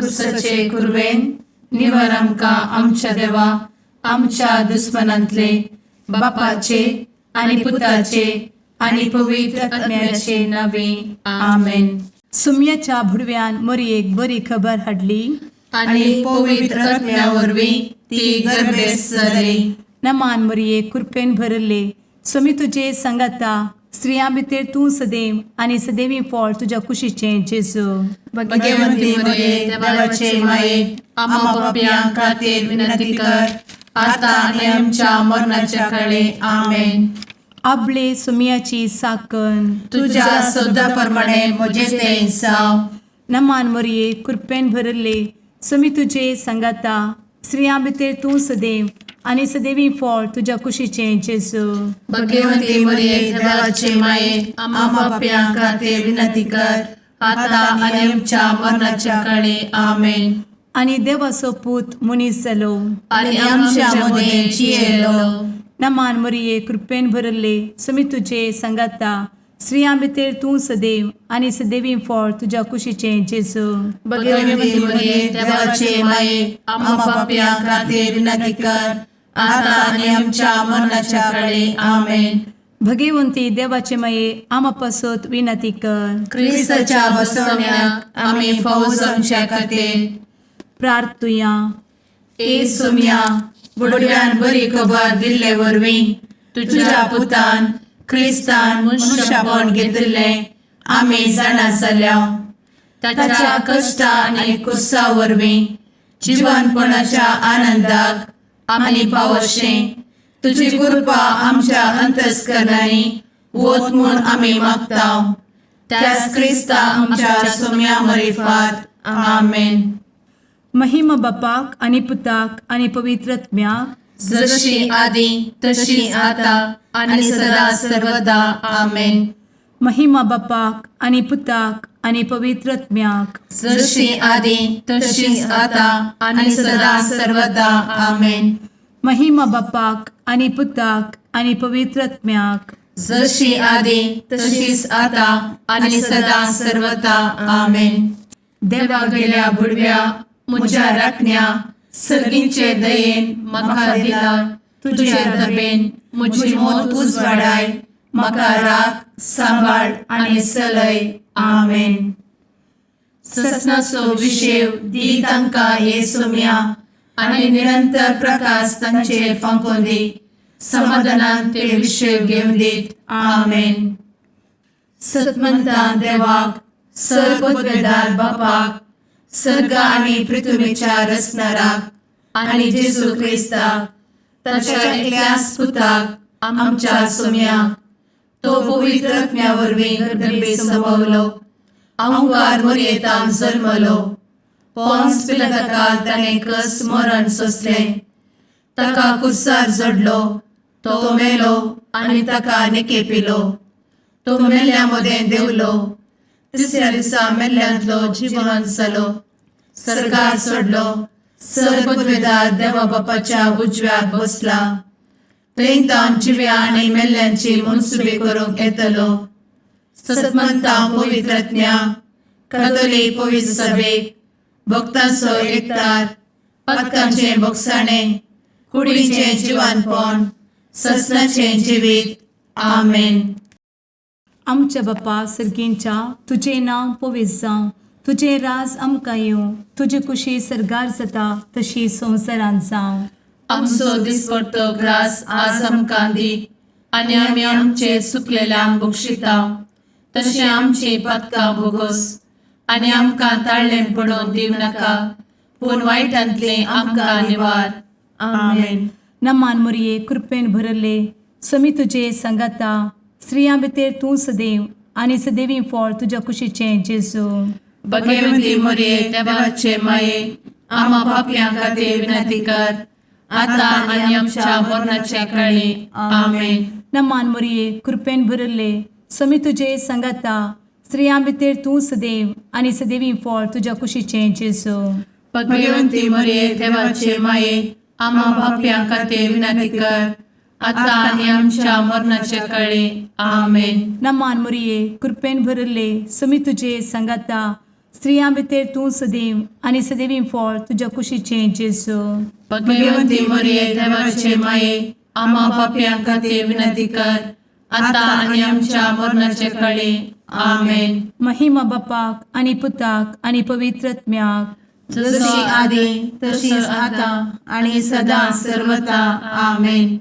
कुर्साचे कुरवेन निवर आमकां आमच्या देवा आमच्या दुस्मनांतले बापाचे आनी पुताचे आनी पवित्र आत्म्याचे नावे आमेन. सुम्याच्या भुडव्यान मोरयेक बरी खबर हाडली. आनी पवित्र आत्म्या वरवीं ती गर्भेस्त जाली. नमान मोरये, कृपेन भरले, स्वामी तुजे सांगाता, स्त्रियां भितर तूं सदैव आनी सदैवी फळ तुज्या कुशीचें जेजू. भगवंती मरिये, देवाचे माये, आम्हा पापयां खातीर विनंती कर, आता आनी आमच्या मरणाच्या काळी. आमेन. आबले सुमियाची साकन. तुझ्या शब्दा प्रमाणे म्हजे ते जावं. नमान मोरये, कृपेन भरले, स्वामी तुजे सांगाता, स्त्रियां भितर तूं सदैव आनी सदैवी फळ तुज्या कुशीचें जेजू. भगवंती मरिये, देवाचे माये, आम्हा पापयां खातीर विनंती कर, आता आनी आमच्या मरणाच्या काळी. आमेन. आनी देवाचो पूत मनीस जालो आनी आमच्या मदें जियेलो. नमान मोरये, कृपेन भरले, स्वामी तुजे सांगाता, स्त्रियां भितर तूं सदैव आनी सदैवी फळ तुज्या कुशीचें जेजू. भगवंती मरिये, देवाचे माये, आम्हा पापयां खातीर विनंती कर, आता आनी आमच्या मरणाच्या काळी. आमेन. भगवंती देवाचे माये, आमा पासत विनंती कर. क्रिस्ताच्या बसवण्याक आमी फावो जावच्या खातीर प्रार्थुया. ए सोम्या, बुडव्यान बरी खबर दिल्ले वरवीं तुझ्या पुतान क्रिस्तान मनुष्यपण घेतिल्लें आमी जाणा जाल्या. ताच्या कश्टा आनी कुर्सा वरवीं जिवनपणाच्या आनंदाक आमी पावशें तुजी कृपा आमच्या अंतस्करणांनी वत म्हूण आमी मागता, त्याच क्रिस्ता आमच्या सोम्या मरिफात. आमेन. महिमा बापाक आनी पुताक आनी पवित्र आत्म्याक. जशी आदी तशी आता आणि सदा सर्वदा. आमेन. महिमा बापाक आनी पुताक आनी पवित्र आत्म्याक. जशी आदी तशीच आता आणि सदा सर्वदा. आमेन. महिमा बापाक आनी पुताक आनी पवित्र आत्म्याक. जशी आदी तशीच आता आणि सदा सर्वदा. आमेन. देवा गेल्या बुडव्या म्हज्या राखण्या, सर्गींचे दयेन म्हाका दिला तुझे दबेन म्हजी मोत उजवाडाय, म्हाका राख, सांबाळ आनी चलय. आमेन. ससनाचो विशेव दी तांकां हे सोम्या आनी निरंतर प्रकाश तांचेर फांकोवन दी, समाधानान ते विशेव घेवन दीत. आमेन. सतमंतान देवाक, सर्वपदवेदार बापाक, सर्ग आनी पृथ्वीच्या रचणाराक आनी जेजू क्रिस्ताक ताच्या एकल्याच पुताक आमच्या सोम्याक, तो पवित्र आत्म्या वरवीं गर्भे संभवलो, अंकार मोरयेतान जल्मलो, पोन्स पिलाताकाल ताणें कस मरण सोंसलें, ताका कुर्सार जडलो, तो मेलो आनी ताका निकेपिलो, तो मेल्ल्या मदें देंवलो, तिसऱ्या दिसा मेल्ल्यांतलो जिवन जालो, सर्गार चडलो, सर्वपदवेदार देवा बापाच्या उजव्याक बसला, थंय तावन जिव्या आनी मेल्ल्यांची मनसुबी करूंक येतलो. सतमंता पवित्रज्ञा कथोलीक पवित्र सभेक, भक्तांचो एकतार, पातकांचें भोगसाणें, कुडीचें जिवानपण, ससनाचें जिवीत. आमेन. आमच्या बापा सर्गींच्या, तुजें नांव पवित्र जावं, तुजें राज आमकां येवं, तुजी कुशी सर्गार जाता तशी संवसारांत जावं. आमचो दिसपडतो ग्रास आज आमकां दी आनी आमी आमचे चुकलेल्यांक बक्षिता तशें आमची पातकां भोगोस आनी आमकां ताळ्ळें पडोवन दिवं नाका, पूण वायटांतलें आमकां निवार. आमेन. नमान मोरये, कृपेन भरले, समी तुजे सांगाता, स्त्रियां भितर तूं सदैव आनी सदैवी फळ तुज्या कुशीचें जेजू. भगवती मोरये, देवाचे माये, आम्हा पापयां खातीर विनंती कर, आता आनी आमच्या मरणाच्या काळी. आमेन. नमान मोरये, कृपेन भरले, समी तुजे सांगाता, स्त्रियां भितर तूं सदैव आनी सदैवी फळ तुज्या कुशीचें जेजू. भगवंती मोरये, देवाचे माये, आम्हा पापयां खातीर विनंती कर, आता आनी आमच्या मरणाच्या काळी. आमेन. नमान मोरये, कृपेन भरले, समी तुजे सांगाता, स्त्रियां भितर तूं सदैव आनी सदैवी फळ तुज्या कुशीचें जेजू. भगवंती मरिये, देवाचे माये, आम्हा पापयां खातीर विनंती कर, आता आनी आमच्या मरणाचे कळी. आमेन. महिमा बापाक आनी पुताक आनी पवित्र आत्म्याक. जशी आदी तशीच आता आणि सदा सर्वता. आमेन.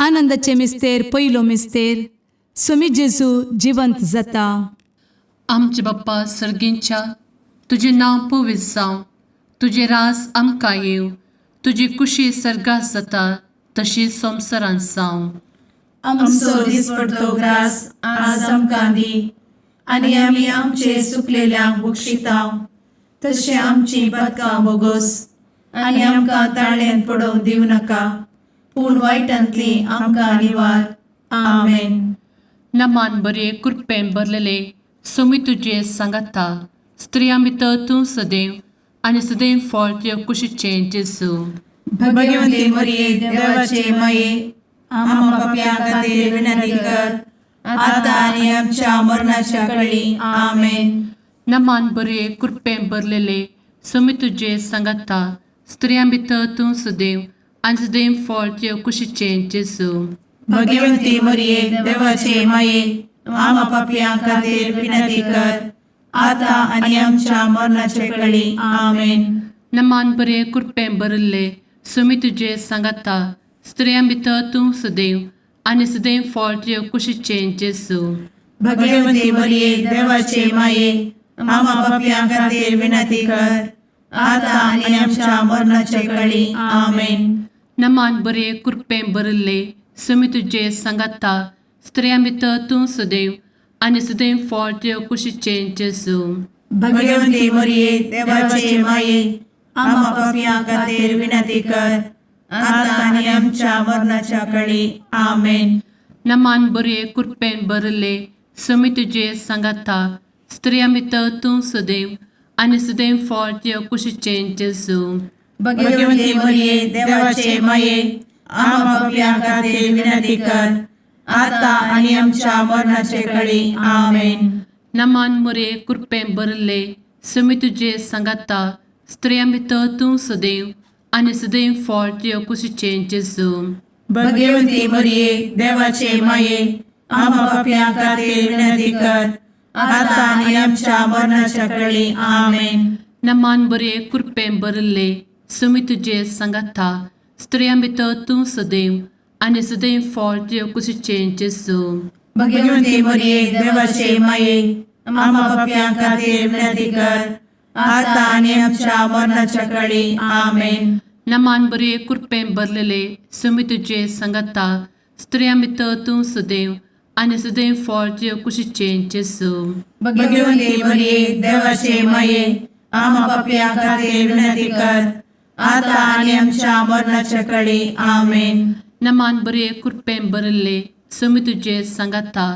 आनंदाचे मिस्तेर, पयलो मिस्तेर, सुमी जेजू जिवंत जाता. आमचे बाप्पा सर्गींच्या, तुजें नांव पवित्र जावं, तुजें रास आमकां येवं, तुजी कुशी सर्गात जाता तशी संवसारांत जावं. आमचो दिसपडतो ग्रास आज आमकां दी आनी आमी आमचे सुकलेल्यांक बक्षितांव तशें आमची पदकां बोगोस आनी आमकां ताळ्यान पडोवंक दिवं नाका, पूण वायटांतली आमकां निवार. आमेन. नमान बरे, कृपेन भरलेले, सोमी तुजे सांगाता, स्त्रियां भितर तूं सदैव आनी सदैव फळ तुजे कुशीचें जेजू. भगवंती मरिये, देवाचे माये, आम्हा पापयां खातीर विनंती कर, आता आनी आमच्या मरणाच्या कळी. आमेन. नमान बरे, कृपेन भरलेले, सोमी तुजे सांगाता, स्त्रियां भितर तूं सदैव आनी सदैव फळ तुजे कुशीचें जेजू. भगवंती मरिये, देवाचे माये, आम्हा पापयां खातीर विनंती कर, आता आनी आमच्या मरणाचे कळी. आमेन. नमान बरे, कृपेन भरिल्ले, सुमी तुजे सांगाता, स्त्रियां भितर तूं सदैव आनी सदैव फळ तुजे कुशीचें जेजू. भगवंती मरिये, देवाचे माये, आम्हा पापयां खातीर विनंती कर, आता आनी आमच्या मरणाचे कळी. आमेन. नमान बरे, कृपेन भरिल्ले, सुमी तुजे सांगाता, स्त्रियां भितर तूं सदैव आनी सदैव फळ तुजे कुशीचें जेजू. भगवंती मरिये, देवाचे माये, आम्हा पापयां खातीर विनंती कर, आता आनी आमच्या मरणाच्या कळी. आमेन. नमान बरे, कृपेन भरिल्ले, सुमी तुजे सांगाता, स्त्रियां भितर तूं सदैव आनी सदैव फळ तुजे कुशीचें जेजू. भगवंती मरिये, देवाचे माये, आम्हा पापयां खातीर विनंती कर, आता आनी आमच्या मरणाचे कळी. आमेन. नमान मुरे, कृपेन भरिल्ले, सुमी तुजे सांगाता, स्त्रियां भितर तूं सदैव आनी सदैव फळ तुजे कुशीचें जेजू. भगवंती मरिये, देवाचे माये, आम्हा पापयां खातीर विनंती कर, आता आनी आमच्या मरणाच्या कळी. आमेन. नमान बरे, कृपेन भरिल्ले, सुमी तुजे सांगाता, स्त्रियां भितर तूं सदैव आनी सदैव फळ तुजे कुशीचें जेजू. भगवंती मरिये, देवाचे माये, आम्हा पापयां खातीर विनंती कर, आता आनी आमच्या मरणाच्या कळी. आमेन. नमान बरे, कृपेन भरलेले, सुमी तुजे सांगाता, स्त्रियां भितर तूं सदैव आनी सदैव फळ तुजे कुशीचें जेजू. भगवंती मरिये, देवाचे माये, आम्हा पापयां खातीर विनंती कर, आता आनी आमच्या मरणाच्या कळी. आमेन. नमान बरे, कृपेन भरिल्ले, सुमी तुजे सांगाता,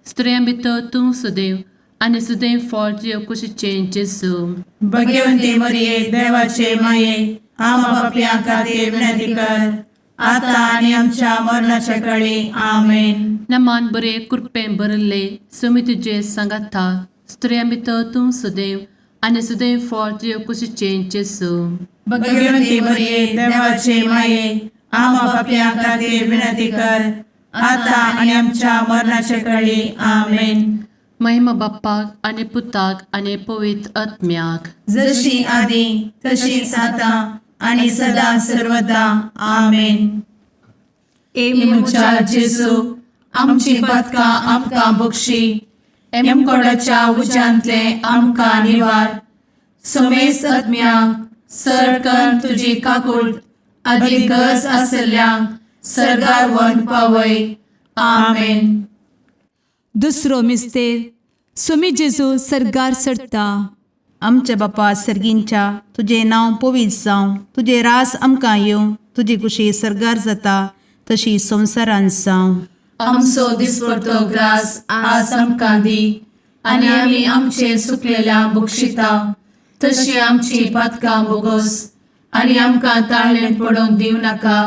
स्त्रियां भितर तूं सदैव आनी सदैव फळ तुजे कुशीचें जेजू. भगवंती मरिये, देवाचे माये, आम्हा पापयां खातीर विनंती कर, आता आनी आमच्या मरणाच्या कळी. आमेन. नमान बरे, कृपेन भरिल्ले, सुमी तुजे सांगाता, स्त्रियां भितर तूं सदैव आनी सदैव फळ तुजे कुशीचें जेजू. भगवंती मरिये, देवाचे माये, आम्हा पापयां खातीर विनंती कर, आता आनी आमच्या मरणाच्या कळी. आमेन. महिमा बाप्पाक आनी पुताक आनी पवित्र आत्म्याक. जशी आदी तशीच आता आणि सदा सर्वदा. आमेन. ए म्हज्या जेजू, आमची पदकां आमकां बक्षी, एमकोडाच्या उज्यांतले आमकां निवार, समेस्त आत्म्यांक सरकन तुजी काकूळ आदी गरज आसल्ल्यांक सर्गार वन पावय. आमेन. दुसरो मिस्तेर, सुमी जेजू सर्गार चडता. आमच्या बापा सर्गींच्या, तुजें नांव पवित्र जावं, तुजें रास आमकां येवं, तुजी कुशी सर्गार जाता तशी संवसारांत जावं. आमचो दिसपडतो ग्रास आज आमकां दी आनी आमी आमचे सुकलेल्या बक्षिता तशी आमची पातकां बोगोस आनी आमकां ताळ्ळें पडोवंक दिवं नाका,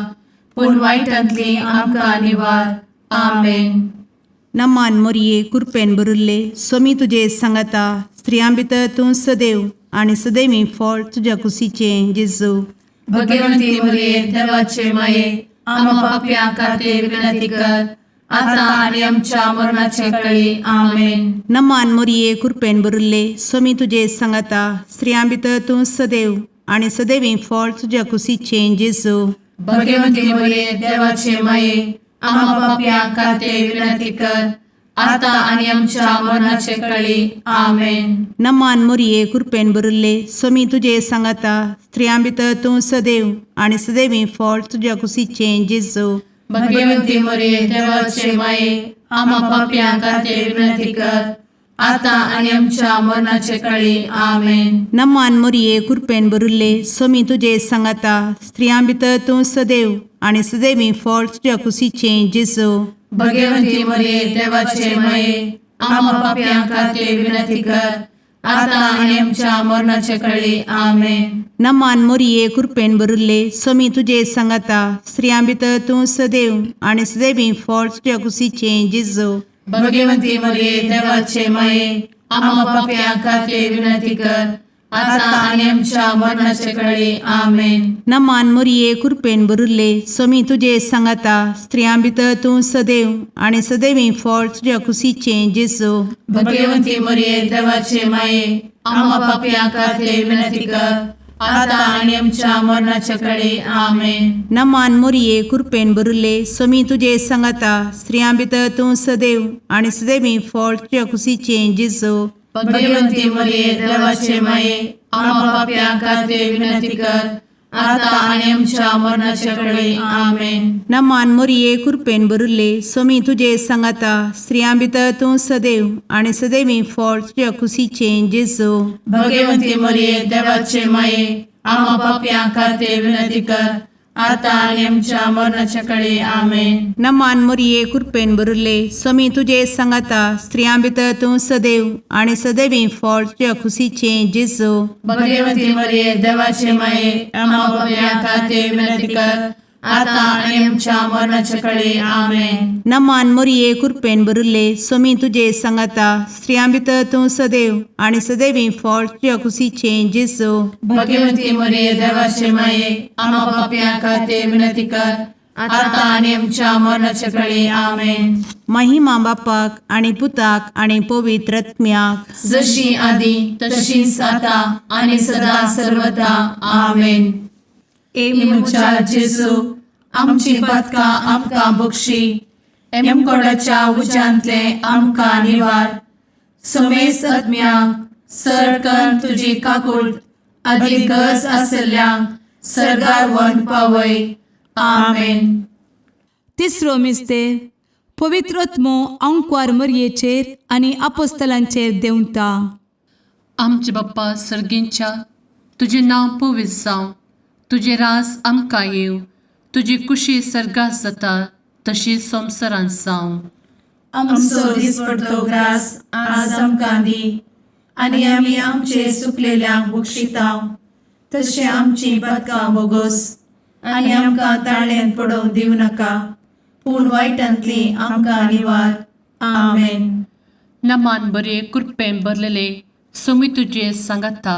पूण वायटांतली आमकां निवार. आमेन. नमान मोरये, कुरपेन भरिल्ले, स्वामी तुजे सांगाता, स्त्रियां भितर तूं सदैव आनी सदैवी फळ तुज्या कुशीचें जेजू. भगवंती मरिये देवाचे माये, आम्हा पापयां खातीर विनंती कर, आता आनी आमच्या मरणाचे कळी. आमेन. नमान मोरये, कृपेन भरिल्ले, स्वामी तुजे सांगाता. स्त्रियां भितर तूं सदैव आनी सदैवी फळ तुज्या कुशीचें जेजू. भगवंती मरिये देवाचे माये, आम्हा पापयां खातीर विनंती कर, आता आनी आमच्या मरणाचे कळी. आमेन. नमान मोरये, कृपेन भरिल्ले, स्वामी तुजे सांगाता. स्त्रियां भितर तूं सदैव आनी सदैवी फळ तुज्या कुशीचें जेजू. भगवंती मरिये देवाचे माये, आम्हा पापयां खातीर विनंती कर, आता आनी आमच्या मरणाचे कळी. आमेन. नमान मोरये, कृपेन भरिल्ले, स्वामी तुजे सांगाता. स्त्रियां भितर तूं सदैव आनी सदैवी फळ तुज्या कुशीचें जेजू. भगवंती मरिये देवाचे माये, आम्हा पापयां खातीर विनंती कर, आता आनी आमच्या मरणाचे कळी. आमेन. नमान मोरये, कृपेन भरिल्ले, स्वामी तुजे सांगाता. स्त्रियां भितर तूं सदैव आनी सदैवी फळ तुज्या कुशीचें जेजू. भगवंती मरिये देवाचे माये, आम्हा पापयां खातीर विनंती कर, आता आनी आमच्या मरणाचे कळी. आमेन. नमान मोरये, कृपेन भरिल्ले, स्वामी तुजे सांगाता. स्त्रियां भितर तूं सदैव आनी सदैवी फळ तुज्या कुशीचें जेजू. भगवंती मरिये देवाचे माये, आम्हा पापयां खातीर विनंती कर, आता आनी आमच्या मरणाचे कळी. आमेन. नमान मोरये, कृपेन भरिल्ले, स्वामी तुजे सांगाता. स्त्रियां भितर तूं सदैव आनी सदैवी फळ तुज्या कुशीचें जेजू. भगवंती मरिये देवाचे माये, आम्हा पापयां खातीर विनंती कर, आता आनी आमच्या मरणाचे कळी. आमेन. नमान मोरये, कृपेन भरिल्ले, स्वामी तुजे सांगाता. स्त्रियां भितर तूं सदैव आनी सदैवी फळ तुज्या कुशीचें जेजू. भगवंती मरिये देवाचे माये, आम्हा पापयां खातीर विनंती कर, आता आनी आमच्या मरणाच्या कळी. आमेन. नमान मोरये, कृपेन भरिल्ले, स्वामी तुजे सांगाता. स्त्रियां भितर तूं सदैव आनी सदैवी फळ तुज्या कुशीचें जेजू. भगवंती मरिये देवाचे माये, आम्हा पापयां खातीर विनंती कर, आता आनी आमच्या मरणाच्या कळी. आमेन. नमान मोरये, कृपेन भरिल्ले, स्वामी तुजे सांगाता. स्त्रियां भितर तूं सदैव आनी सदैवी फळ तुज्या कुशीचें जेजू. भगवंती मरिये देवाचे माये, आम्हा पापयां खातीर विनंती कर, आता आनी आमच्या मरणाच्या कळी. आमेन. महिमा बापाक आनी पुताक आनी पवित्र आत्म्याक, जशी आदी तशीच आता आनी सदा सर्वदा. आमेन. ए म्हज्या जेजू, आमची पातकां आमकां बक्षी, एमकोडाच्या उज्यांतले आमकां निवार, समेस्त आत्म्यांक सरकन तुजी काकूट आदी गरज आसल्ल्यांक सर्गार व्हरून पावय. आमेन. तिसरो मिस्तेर, पवित्र आत्मो आंकवार मरयेचेर आनी आपोस्तलांचेर देंवता. आमचे बाप्पा सर्गींच्या, तुजें नांव पवित्र जावं, तुजें राज आमकां येवं, तुजी कुशी सर्गात जाता तशी संवसारांत जावं. आमचो दिसपडतो ग्रास आज आमकां दी, आनी आमी आमचे सुकलेल्यांक बक्षितांव, तशें आमची पातकां बोगोस, आनी आमकां ताळ्यांत पडोवंक दिवं नाका, पूण वायटांतली आमकां निवार. आमेन. नमान बरे, कृपेन भरलेले, स्वामी तुजे सांगाता.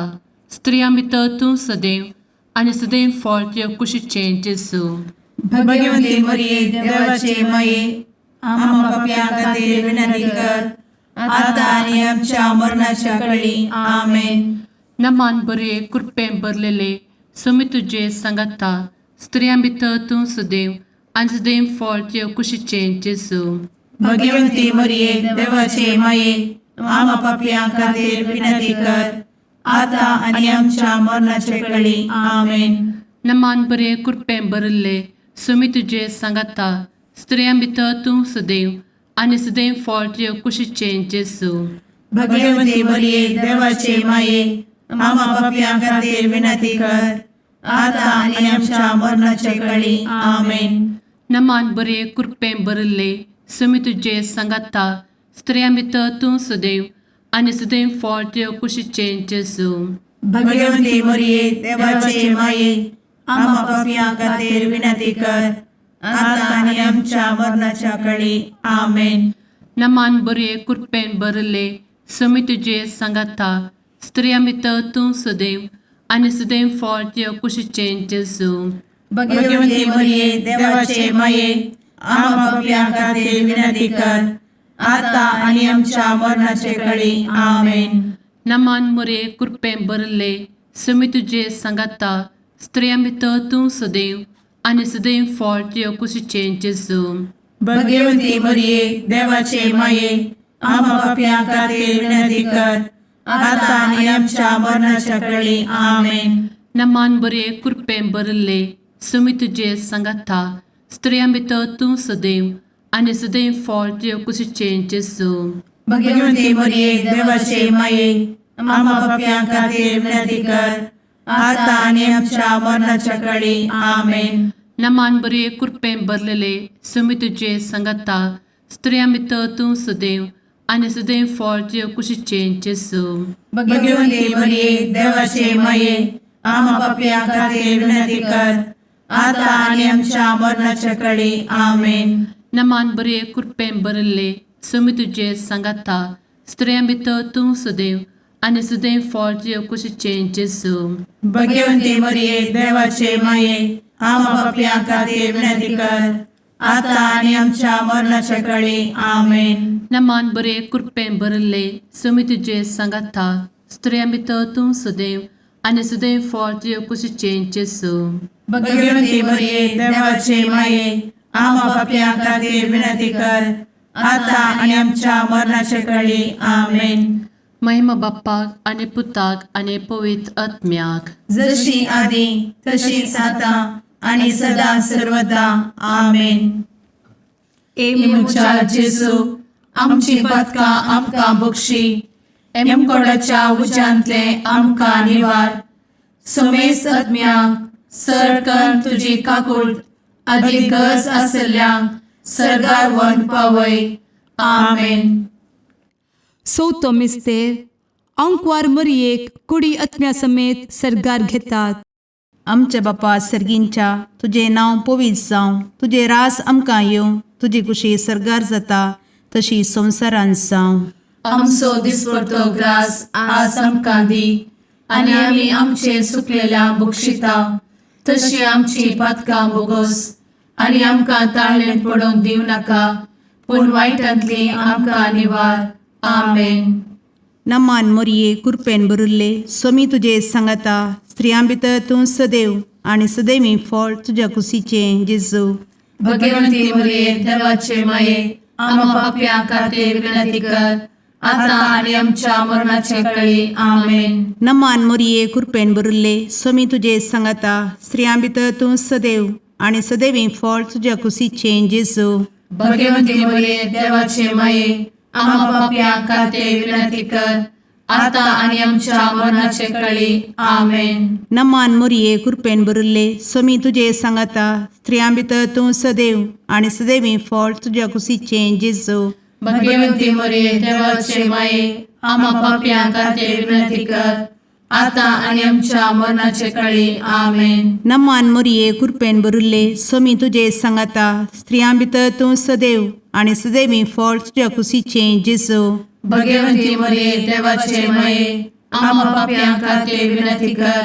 स्त्रियां भितर तूं सदैव आनी सदैव फळ तुज्या कुशीचें जेजू. भगवंती मरिये देवाचे माये, आम्हा पापयां खातीर विनंती कर, आता आनी आमच्या मरणाच्या कळी. आमेन. नमान बरे, कृपेन भरलेले, स्वामी तुजे सांगाता. स्त्रियां भितर तूं सदैव आनी सदैव फळ तुज्या कुशीचें जेजू. भगवंती मरिये देवाचे माये, आम्हा पापयां खातीर विनंती कर, आता आनी आमच्या मरणाच्या कळी. आमेन. नमान बरे, कृपेन भरिल्ले, स्वामी तुजे सांगाता. स्त्रियां भितर तूं सदैव आनी सदैव फळ तुज्या कुशीचें जेजू. भगवंती मरिये देवाचे माये, आम्हा पापयां खातीर विनंती कर, आता आनी आमच्या मरणाच्या कळी. आमेन. नमान बरे, कृपेन भरिल्ले, स्वामी तुजे सांगाता. स्त्रियां भितर तूं सदैव आनी सदैव फळ तुज्या कुशीचें जेजू. भगवंती मरिये देवाचे माये, आम्हा पापयां खातीर विनंती कर, आता आनी आमच्या मरणाच्या कळी. आमेन. नमान बरे, कृपेन भरिल्ले, समी तुजे सांगाता स्त्रियां भितर तूं सदैव आनी सदैव फळ तुज्या कुशीचें जेजू. भगवती मरिये, देवाचे माये, आम्हा पापयां खातीर विनंती कर, आता आनी आमच्या मरणाचे कळी. आमेन. नमान मुरे कृपें भरले समी तुजे सांगाता स्त्रियां भितर तूं सदैव आनी सदैव फळ तुज्या कुशीचें जेजू. भगवती मरिये, देवाचे माये, आम्हा पापयां खातीर विनंती कर, आता आनी आमच्या मरणाच्या कळी. आमेन. नमान बरे कृपें भरले समी तुजे सांगाता स्त्रियां भितर तूं सदैव आनी सदैव फळ तुज्या कुशीचें जेजू. भगवती मरिये, देवाचे माये, आम्हा पापयां खातीर विनंती कर, आता आनी आमच्या मरणाच्या कळी. आमेन. नमान बरे कृपें भरलेले समी तुजे सांगाता स्त्रियां भितर तूं सदैव आनी सदैव फळ तुज्या कुशीचें जेजू. भगवती मरिये, देवाचे माये, आम्हा पापयां खातीर विनंती कर, आता आनी आमच्या मरणाच्या कळी. आमेन. नमान बरे कृपें भरले समी तुजे सांगाता स्त्रियां भितर तूं सदैव आनी सदैव फळ तुज्या कुशीचें जेजू. भगवती मरिये, देवाचे माये, आम्हा पापयां खातीर विनंती कर, आता आनी आमच्या मरणाच्या कळी. आमेन. नमान बरे कृपें भरले समी तुजे सांगाता स्त्रियां भितर तूं सदैव आनी सदैव फळ तुज्या कुशीचें जेजू. भगवती मरिये, देवाचे माये, आम्हा पापयां खातीर विनंती कर, आता आनी आमच्या मरणाच्या कळी. आमेन. महिमा बाप्पाक आनी पुताक आनी पवित्र आत्म्याक. जशी आदी तशीच आता आणि सदा सर्वदा. आमेन. ए म्हज्या जेजू, आमची पातकां आमकां बक्षी, एमकोडाच्या उज्यांतले आमकां निवार, समेस्त आत्म्यांक सरकन तुजी काकूळ आदी गरज आसल्ल्यांक सर्गार व्हरून पावय. आमेन. चवथो मिस्तेर आंकवार मरियेक कुडी आत्म्या समेत सर्गार घेतात. आमच्या बापा सर्गींच्या, तुजें नांव पवित्र जावं, तुजें रास आमकां येवं, तुजी कुशी सर्गार जाता तशी संवसारांत जावं. आमचो दिसपडतो ग्रास आज आमकां दी आनी आमी आमचे सुकलेल्या बक्षिता तशी आमची पातकां बोगोस आनी आमकां ताळणेंत पडोवंक दिवं नाका, पूण वायटांतली आमकां निवार. आमेन. नमान मोरये, कुरपेन भरिल्ले, सोमी तुजे सांगाता, स्त्रियां भितर तूं सदैव आनी सदैवी फळ तुज्या कुशीचें जेजू. भगवंती मरिये, देवाचे माये, आम्हा पापयां खातीर विनंती कर, आता आनी आमच्या मरणाचे कळी. आमेन. नमान मोरये, कुरपेन भरिल्ले, सोमी तुजे सांगाता, स्त्रियां भितर तूं सदैव आनी सदैवी फळ तुज्या कुशीचें जेजू. भगवंती मरिये, देवाचे माये, आम्हा पापयां खातीर विनंती कर, आता आनी आमच्या मरणाचे कळी. आमेन. नमान मोरये, कुरपेन भरिल्ले, सोमी तुजे सांगाता, स्त्रियां भितर तूं सदैव आनी सदैवी फळ तुज्या कुशीचें जेजू. भगवंती मरिये, देवाचे माये, आम्हा पापयां खातीर विनंती कर, आता आनी आमच्या मरणाचे कळी. आमेन. नमान मोरये, कुरपेन भरिल्ले, सोमी तुजे सांगाता, स्त्रियां भितर तूं सदैव आनी सदैवी फळ तुज्या कुशीचें जेजू. भगवंती मरिये, देवाचे माये, आम्हा पापयां खातीर विनंती कर,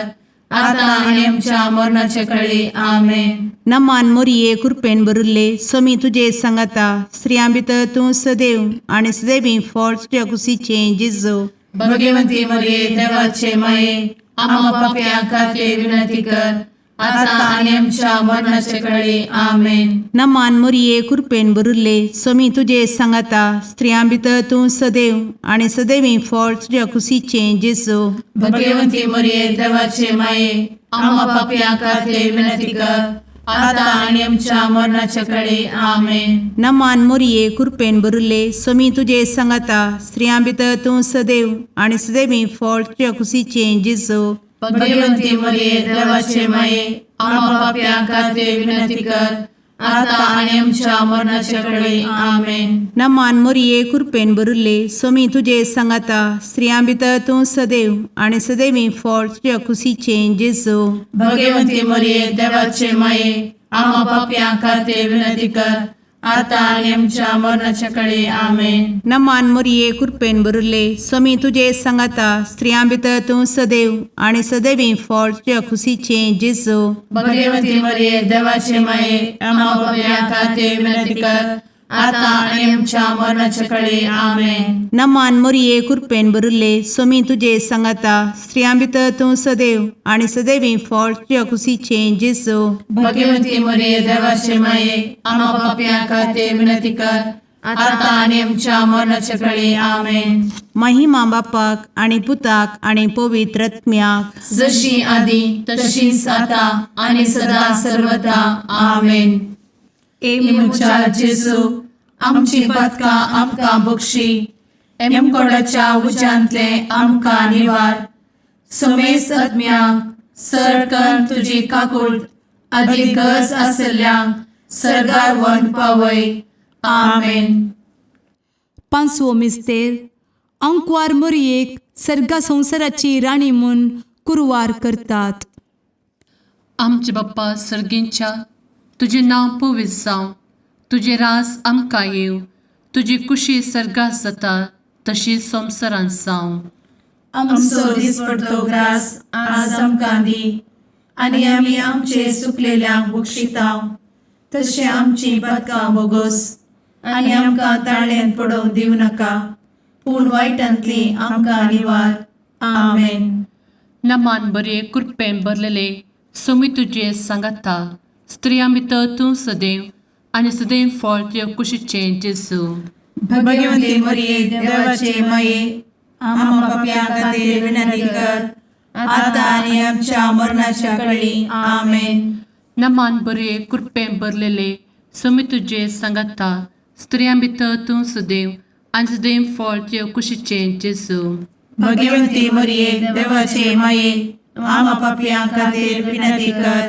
आता आनी आमच्या मरणाचे कळी. आमेन. नमान मोरये, कुरपेन भरिल्ले, सोमी तुजे सांगाता, स्त्रियां भितर तूं सदैव आनी सदैवी फळ तुज्या कुशीचें जेजू. भगवंती मरिये, देवाचे माये, आम्हा पापयां खातीर विनंती कर, आता आनी आमच्या मरणाचे कळी. आमेन. नमान मोरये, कुरपेन भरिल्ले, सोमी तुजे सांगाता, स्त्रियां भितर तूं सदैव आनी सदैवी फळ तुज्या कुशीचें जेजू. भगवंती मरिये, देवाचे माये, आम्हा पापयां खातीर विनंती कर, आता आनी आमच्या मरणाचे कळी. आमेन. नमान मोरये, कुरपेन भरिल्ले, सोमी तुजे सांगाता, स्त्रियां भितर तूं सदैव आनी सदैवी फळ तुज्या कुशीचें जेजू. भगवंती मरिये, देवाचे माये, आम्हा पापयां खातीर विनंती कर, आता आनी आमच्या मरणाचे कळी. आमेन. नमान मोरये, कुरपेन भरिल्ले, सोमी तुजे सांगाता, स्त्रियां भितर तूं सदैव आनी सदैवी फळ तुज्या कुशीचें जेजू. भगवंती मरिये, देवाचे माये, आम्हा पापयां खातीर विनंती कर, आतां आनी आमच्या मरणाच्या कडे आमेन. नमान मोरये, कृपेन भरिल्ले, स्वामी तुजे सांगाता. स्त्रियां भितर तूं सदैव आनी सदैवी फळ तुज्या खुशीचें जेजू. भगवती मरिये, देवाचे माये, आम्हा पापयां खातीर विनंती कर, आतां आनी आमच्या मरणाच्या कडे आमेन. नमान मोरये, कृपेन भरिल्ले, स्वामी तुजे सांगाता. स्त्रियां भितर तूं सदैव आनी सदैवी फळ तुज्या खुशीचें जेजू. भगवती मरिये, देवाचे माये, आम्हा पापयां खातीर विनंती कर, आतां आनी आमच्या मरणाच्या कडे आमेन. महिमा बापाक आनी पुताक आनी पवित्र आत्म्याक. जशी आदी तशीच आता आणि सदा सर्वदा आमेन. ए म्हज्या जेजू, आमची पदकां आमकां बक्षी, एमकोडाच्या उज्यांतले आमकां निवार, समेस्त आत्म्यांक सरकन तुजी काकूळ आदी गरज आसल्ल्यांक सरगार वन पावय. आमेन. पांचवो मिस्तेर, आंकवार मोरयेक सर्गा संवसाराची राणी म्हूण कुरवार करतात. आमचे बाप्पा सर्गींच्या, तुजें नांव पवित्र जावं, तुजें रास आमकां येवं, तुजी कुशी सर्गात जाता तशी संवसारांत जावं. आमचो दिसपडतो ग्रास आज आमकां दी, आनी आमी आमचे सुकलेल्यांक बक्षितांव, तशें आमची पदकां बोगोस, आनी आमकां ताळ्यान पडोवंक दिवं नाका, पूण वायटांतली आमकां निवार. आमेन. नमान बरे, कृपेन भरलेले, स्वामी तुजें सांगाता. स्त्रियां भितर तूं सदैव आनी सदैव फळ तुज्या कुशीचें जेजू. भगवती मरिये, देवाचे माये, आम्हा पापयां खातीर विनंती कर, आतां आनी आमच्या मरणाच्या कळी. आमेन. नमान बरे, कृपेन भरलेले, स्वामी तुजें सांगाता. स्त्रियां भितर तूं सदैव आनी सदैव फळ तुज्या कुशीचें जेजू. भगवती मरिये, देवाचे माये, आम्हा पापयां खातीर विनंती कर,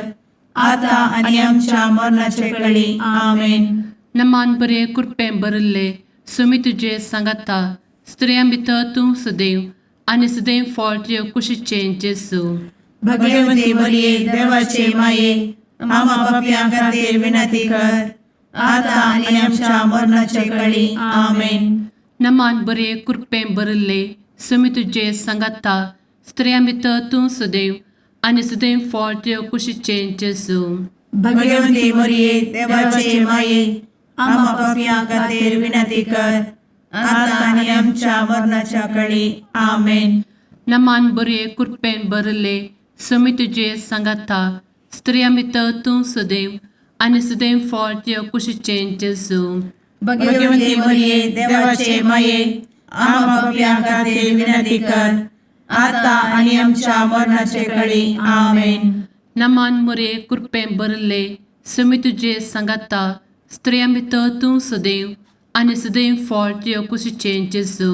आतां आनी आमच्या मरणाचे कळी. आमेन. नमान बरे, कृपेन भरिल्ले, स्वामी तुजें सांगाता. स्त्रियां भितर तूं सदैव आनी सदैव फळ तुज्या कुशीचें जेजू. भगवती मरिये, देवाचे माये, आम्हा पापयां खातीर विनंती कर, आतां आनी आमच्या मरणाचे कळी. आमेन. नमान बरे, कृपेन भरिल्ले, स्वामी तुजें सांगाता. स्त्रियां भितर तूं सदैव आनी सदैव फळ तुज्या कुशीचें जेजू. भगवती मरिये, देवाचे माये, आम्हा पापयां खातीर विनंती कर, आतां आनी आमच्या मरणाच्या कळी. आमेन. नमान बरे, कृपेन भरिल्ले, स्वामी तुजें सांगाता. स्त्रियां भितर तूं सदैव आनी सदैव फळ तुज्या कुशीचें जेजू. भगवती मरिये, देवाचे माये, आम्हा पापयां खातीर विनंती कर, आतां आनी आमच्या मरणाचे कळी. आमेन. नमान मोरे, कृपेन भरिल्ले, स्वामी तुजें सांगाता. स्त्रियां भितर तूं सदैव आनी सदैव फळ तुज्या कुशीचें जेजू.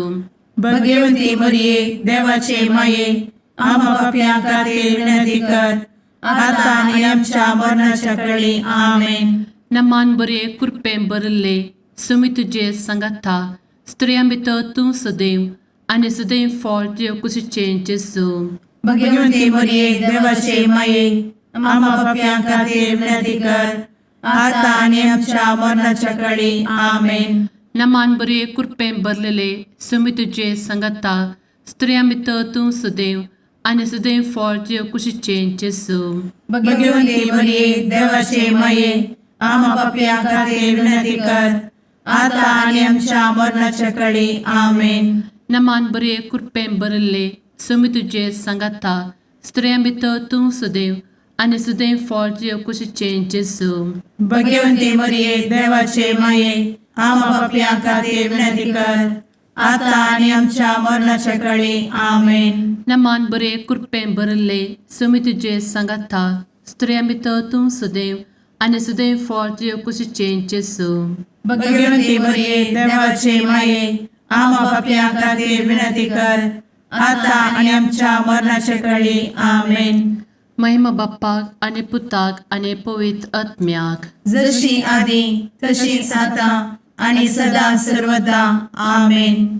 भगवती मरिये, देवाचे माये, आम्हा पापयां खातीर विनंती कर, आतां आनी आमच्या मरणाच्या कळी. आमेन. नमान बरे, कृपेन भरिल्ले, स्वामी तुजें सांगाता. स्त्रियां भितर तूं सदैव आनी सदैव फळ तुज्या कुशीचें जेजू. भगवती मरिये, देवाचे माये, आम्हा पापयां खातीर विनंती कर, आतां आनी आमच्या मरणाच्या कळी. आमेन. नमान बरे, कृपेन भरलेले, स्वामी तुजें सांगाता. स्त्रियां भितर तूं सदैव आनी सदैव फळ तुज्या कुशीचें जेजू. भगवती मरिये, देवाचे माये, आम्हा पापयां खातीर विनंती कर, आतां आनी आमच्या मरणाच्या कळी. आमेन. नमान बरे, कृपेन भरिल्ले, स्वामी तुजें सांगाता. स्त्रियां भितर तूं सदैव आनी सदैव फळ तुज्या कुशीचें जेजू. भगवती मरिये, देवाचे माये, आम्हा पापयां खातीर विनंती कर, आतां आनी आमच्या मरणाच्या कळी. आमेन. नमान बरे, कृपेन भरिल्ले, स्वामी तुजें सांगाता. स्त्रियां भितर तूं सदैव आनी सदैव फळ तुज्या कुशीचें जेजू. भगवती मरिये, देवाचे माये, आम्हा पापयां खातीर विनंती कर, आतां आनी आमच्या मरणाच्या कळी. आमेन. महिमा बाप्पाक आनी पुताक आनी पवित्र आत्म्याक. जशी आदी तशीच आता आणि सदा सर्वदा. आमेन.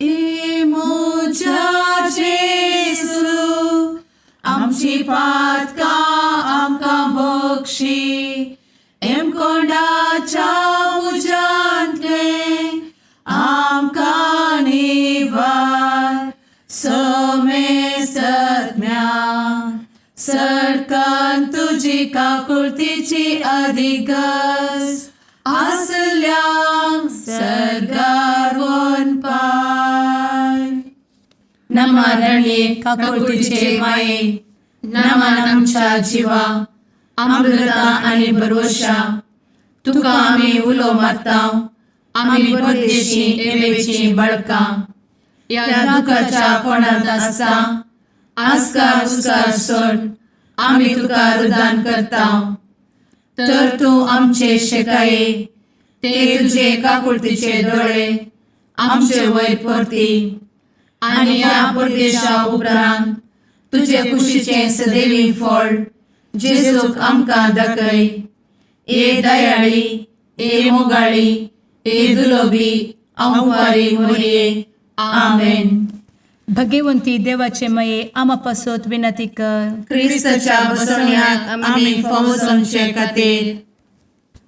ए म्हज्या जेजू, आमची पातकां आमकां बक्षी, एमकोंडाच्या तुजी काकुळतीची अधिगस आसल्यांक सर्गार पाय. नमरणे काकुळतीचे माये, नमन आमच्या जिवा, अमृता आनी भरवशा, तुका आमी उलो मारता. आमी परदेशी एवेची बळकां ह्या दुखाच्या कोणांत आसता. आस्कार उस्कार सोड आमी तुका रुदान करता, तर तूं आमचे शेकाये ते तुजे काकुळतीचे दोळे आमचे वयर परती आनी ह्या परदेशा उपरांत तुजे कुशीचें सदैवी फळ जेजूक आमकां दाखय. ए दयाळी, ए मोगाळी, ए दुलोबी अंवारी मोरये, आमेन. भगवंती देवाचे मये, आमा पासत विनंती कर. क्रिस्ताच्या बसवण्याक आमी फावो जावचे खातीर.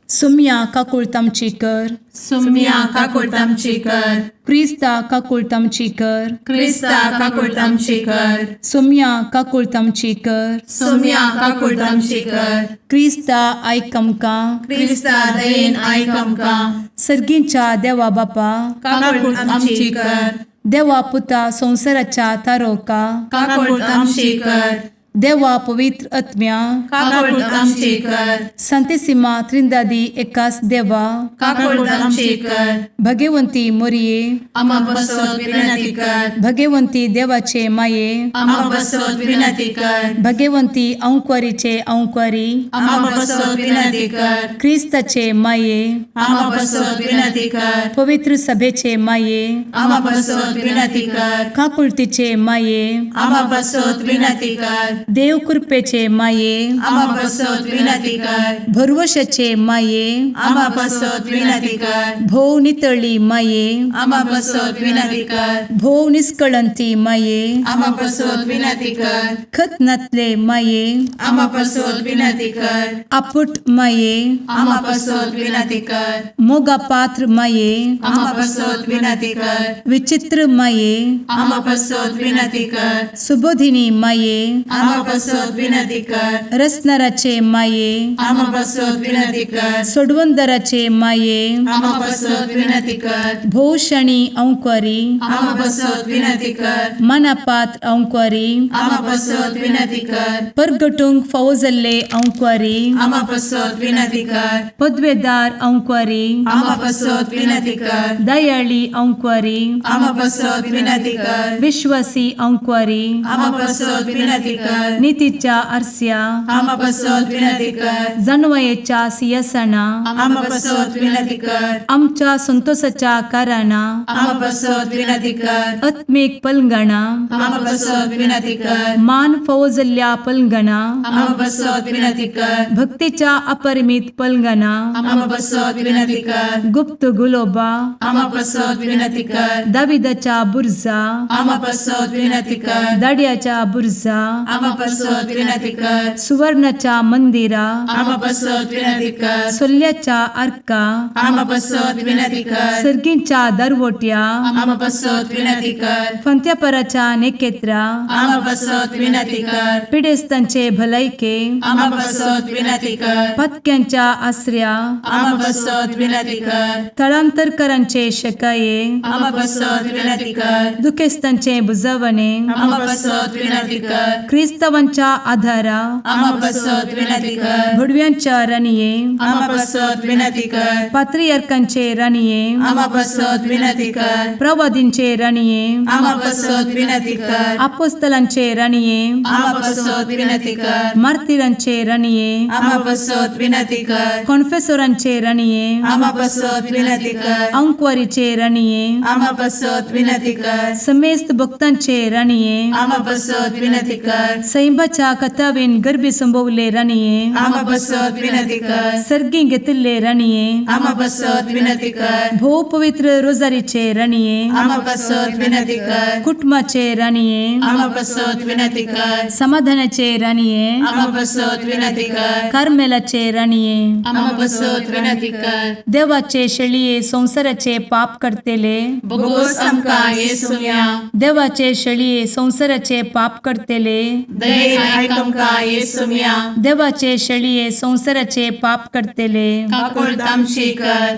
सुम्या काकुळत आमची कर. सुम्या काकुळट आमची कर. क्रिस्ता काकुळत आमची कर. क्रिस्ता काकुळट आमची कर. सुम्या काकुळत आमची कर. सुम्या काकुळट आमची कर. क्रिस्ता आयक आमकां. क्रिस्ता दयेन आयक आमकां. सर्गींच्या देवा बापा, काकुळट आमची कर. देवा पुता संवसाराच्या तारोका, काकुळट आमची कर. देवा पवित्र आत्म्या, काकुळट आमची कर. संतेसिमा त्रिंदादी एकास देवा, काकुळट आमची कर. भगवंती मोरये, आमा बसत विनंती कर. भगवंती देवाचे माये, आमा बसत विनंती कर. भगवंती अंक्वारीचे अंक्वारी, आमा बसत विनंती कर. क्रिस्ताचे माये, आमा बसत विनंती कर. पवित्र सभेचे माये, आमा बसत विनंती कर. काकुळतीचे माये, आमा बसत विनंती कर. देव कृपेचे माये, आमा बसत विनंती कर. भरवशाचे माये, आमा बसत विनंती कर. भोव नितळी माये, आमा बसत विनंती कर. भोव निस्कळंती माये, आमा बसत विनंती कर. खत नातले माये, आमा बसत विनंती कर. आपुट माये, आमा बसत विनंती कर. मोगा पात्र माये, आमा बसत विनंती कर. विचित्र माये, आमा बसत विनंती कर. सुबोधिनी माये, आमा बसत विनंती कर. रसनाराचे माये, आमा बसत विनंती कर. सोडवंदराचे माये, आमा बसत विनंती कर. भोवशणी अंक्वारी, आमा बसत विनंती कर. मनापात्र अंक्वारी, आमा बसत विनंती कर. परगटूंक फावो जाल्ले अंक्वारी, आमा बसत विनंती कर. पदवेदार अंक्वारी, आमा बसत विनंती कर. दयाळी अंक्वारी, आमा बसत विनंती कर. विश्वासी अंक्वारी, आमा बसत विनंती कर. नितीच्या आरस्या, आमा बसत विनंती कर. जानवयेच्या सियासना, आमा बसत विनंती कर. आमच्या संतोषाच्या कारणा, आमा बसत विनंती कर. आत्मीक पलंगणा, आमा बसत विनंती कर. मान फावो जाल्ल्या पलंगणा, आमा बसत विनंती कर. भक्तीच्या अपरिमित पलंगणा, आमा बसत विनंती कर. गुप्त गुलोबा, आमा बसत विनंती कर. दाविदाच्या बुर्जा, आमा बसत विनंती कर. दाड्याच्या बुर्जा, आमा बसत विनंती कर. सुवर्णाच्या मंदिरा, आमा बसत विनंती कर. सोल्ल्याच्या आर्का, आमा बसत विनंती कर. सर्गींच्या दरवट्या, आमा बसत विनंती कर. फंत्यापराच्या नेकेत्रा, आमा बसत विनंती कर. पिडेस्तांचे भलायके, आमा बसत विनंती कर. पत्क्यांच्या आसऱ्या, आमा बसत विनंती कर. थळांतरकरांचे शकाये, आमा बसत विनंती कर. दुखेस्तांचे बुजवणे, आमा बसत विनंती कर. क्रिस्तावांच्या आधारा, आमा बसत विनंती कर. भुडव्यांच्या राणये, आमा बसत विनंती कर. पात्रियार्कांचे राणये, आमा बसत विनंती कर. प्रवादींचे राणये, आमा बसत विनंती कर. आपोस्तलांचे राणये, आमा बसत विनंती कर. मार्तिरांचे राणये, आमा बसत विनंती कर. कॉन्फेसोरांचे राणये, आमा बसत विनंती कर. अंक्वारीचे राणये, आमा बसत विनंती कर. समेस्त भक्तांचे राणये, आमा बसत विनंती कर. सैंबाच्या कथावेन गर्भी संभवले राणये, आमा बसत विनंती कर. सर्गी घेतिल्ले राणये, आमा बसत विनंती कर. भोव पवित्र रोजारीचे राणये, आमा बसत विनंती कर. कुटुंबाचे राणये, आमा बसत विनंती कर. समाधानाचे राणये, आमा बसत विनंती कर. कार्मेलाचे राणये, आमा बसत विनंती कर. देवाचे शेळये संवसाराचे पाप करतेले, बोगोस आमकां येसुया. देवाचे शेळये संवसाराचे पाप करतेले, दयेन आयक आमकां येसुम्या. देवाचे शेळये संवसाराचे पाप करतले, काकुळट आमची कर.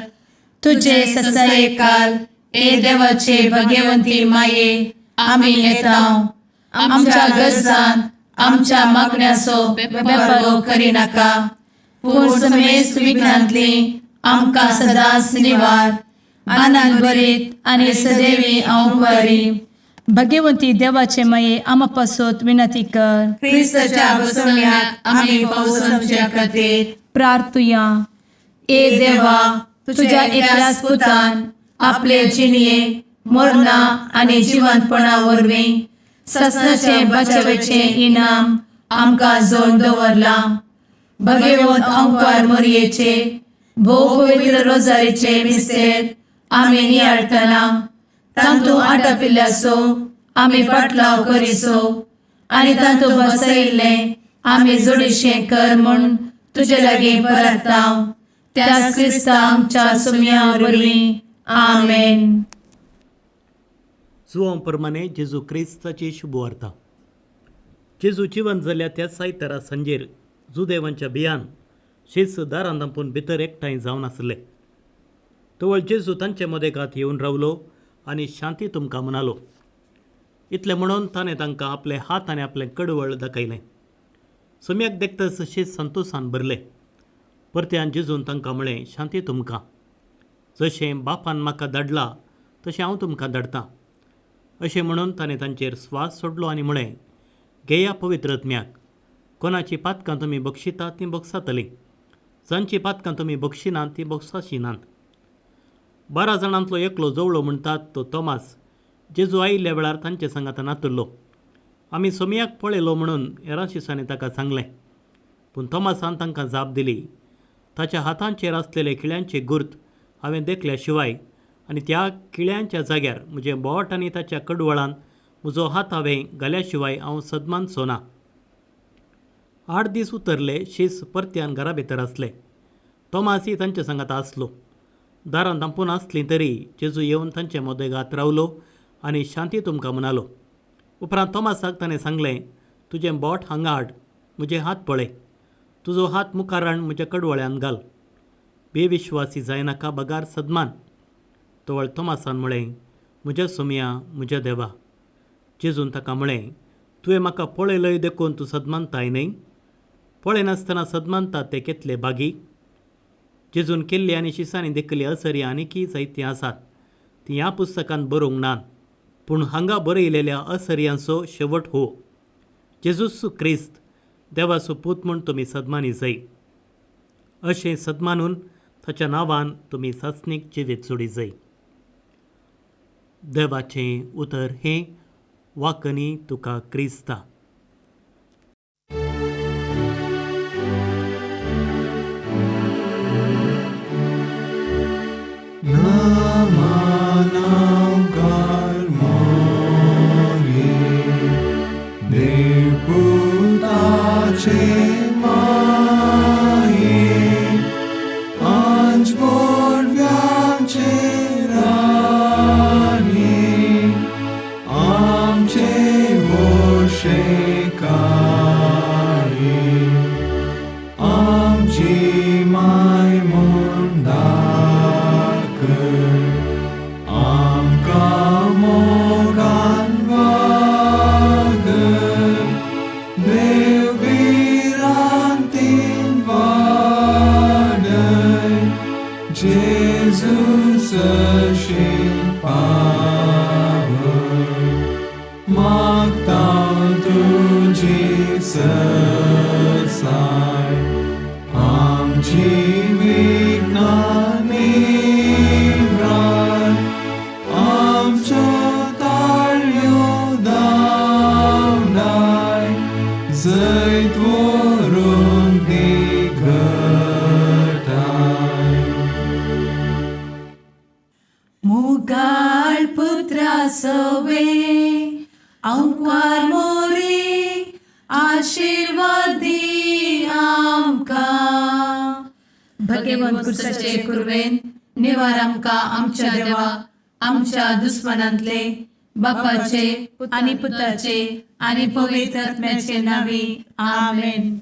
तुझे तुझे ससायेकाल ए देवाचे भगवंती माये, आमी येता. आमच्या गरजान आमच्या मागण्याचो बेपर्वो करिनाका, पूण समेस्त विघ्नांतली आमकां सदांच निवार. आनंद भरीत आनी सदैवी हांव भगवंती देवाचे माये, आमा पासत विनंती कर. क्रिस्ताच्या बसवण्याक आमी पावसाच्या खातीर. प्रार्थुया. ए देवा, तुझ्या एकल्याच पुतान आपले जिणये मरणा आनी जिवंतपणा वरवीं ससनाचे बचावेचें इनाम आमकां जोड दवरलां. भगवंत अंकार मोरयेचे भोव पवित्र रोजारीचे मिस्तेर आमी नियाळटना तांतू आटापिल्ल्याचो आमी पाटलाव करिसो आनी तांतू बसयिल्लें आमी जोडीशें कर म्हूण तुजे लागीं परताव, त्याच क्रिस्ता आमच्या सुम्या वरवीं. आमेन. जुवां प्रमाणे जेजू क्रिस्ताची शुभवार्ता. जेजू जिवन जाल्या त्याच आयतारा सांजेर जुदेवांच्या भियान शीस दारान धांपून भितर एकठांय जावन आसले. तवळ जेजू तांचे मदेगात येवन रावलो आनी शांती तुमकां म्हणालो. इतलें म्हणून ताणें तांकां आपले हात आनी आपलें कडवळ दाखयलें. सोम्याक देखतच शीस संतोशान भरलें. परत्यान जेजून तांकां म्हळें, शांती तुमकां. जशें बापान म्हाका धाडला तशें हांव तुमकां धाडटां. अशें म्हणून ताणें तांचेर स्वास सोडलो आनी म्हळें, घेया पवित्र आत्म्याक. कोणाची पातकां तुमी बक्षितात तीं बक्षातलीं, जांची पातकां तुमी बक्षिनात तीं बक्षाशिनात. 12 जाणांतलो एकलो जवळो म्हणटात तो तोमास जेजू आयिल्ल्या वेळार तांचे सांगाता नातुल्लो. आमी सोमयाक पळयलो म्हणून हेरां शिसांनी ताका सांगलें. पूण तोमासान तांकां जाप दिली, ताच्या हातांचेर आसलेले किळ्यांचे गुर्त हांवें देखल्या शिवाय आनी त्या किळ्यांच्या जाग्यार म्हजें बोट आनी ताच्या कडवळान म्हजो हात हांवें घाल्या शिवाय हांव सदमानचो ना. 8 दीस उतरले. शीस परत्यान घरा भितर आसले. तोमासी तांचे सांगाता आसलो. दारां धांपून आसलीं तरी जेजू येवन तांचे मदेगात रावलो आनी शांती तुमकां म्हणालो. उपरांत तोमासाक ताणें सांगलें, तुजें बोट हांगा हाड, म्हजे हात पळय, तुजो हात मुखार हाड म्हज्या कडवळ्यान घाल, बेविश्वासी जायनाका बगार सदमान. तवळ तोमासान म्हळें, म्हज्या सोमया, म्हज्या देवा. जेजून ताका म्हळें, तुवें म्हाका पळयलय देखून तूं सदमानताय न्हय? पळयनासतना सदमानतात ते केतले बागी. जेजून केल्ली आनी शिसांनी देखिल्ली असरी आनीकय जायतीं आसात, ती ह्या पुस्तकांत बरोवंक नात. पूण हांगा बरयलेल्या असर्यांचो शेवट हो, जेजूस क्रिस्त देवाचो पूत म्हूण तुमी सदमानी जाय. अशें सदमानून ताच्या नांवान तुमी सासणीक जिवीत जोडी जाय. देवाचें उतर हें. वाकनी तुका क्रिस्ता. मुगाळ पुत्रा सवे अंकवार मोरे आशीर्वादी आमकां. भगवंत कुर्साचे कुर्वेन निवार आमकां आमच्या देवा, आमच्या दुस्मनांतले बापाचे आनी पुताचे आनी पवित्र आत्म्याचे नावे. आमेन.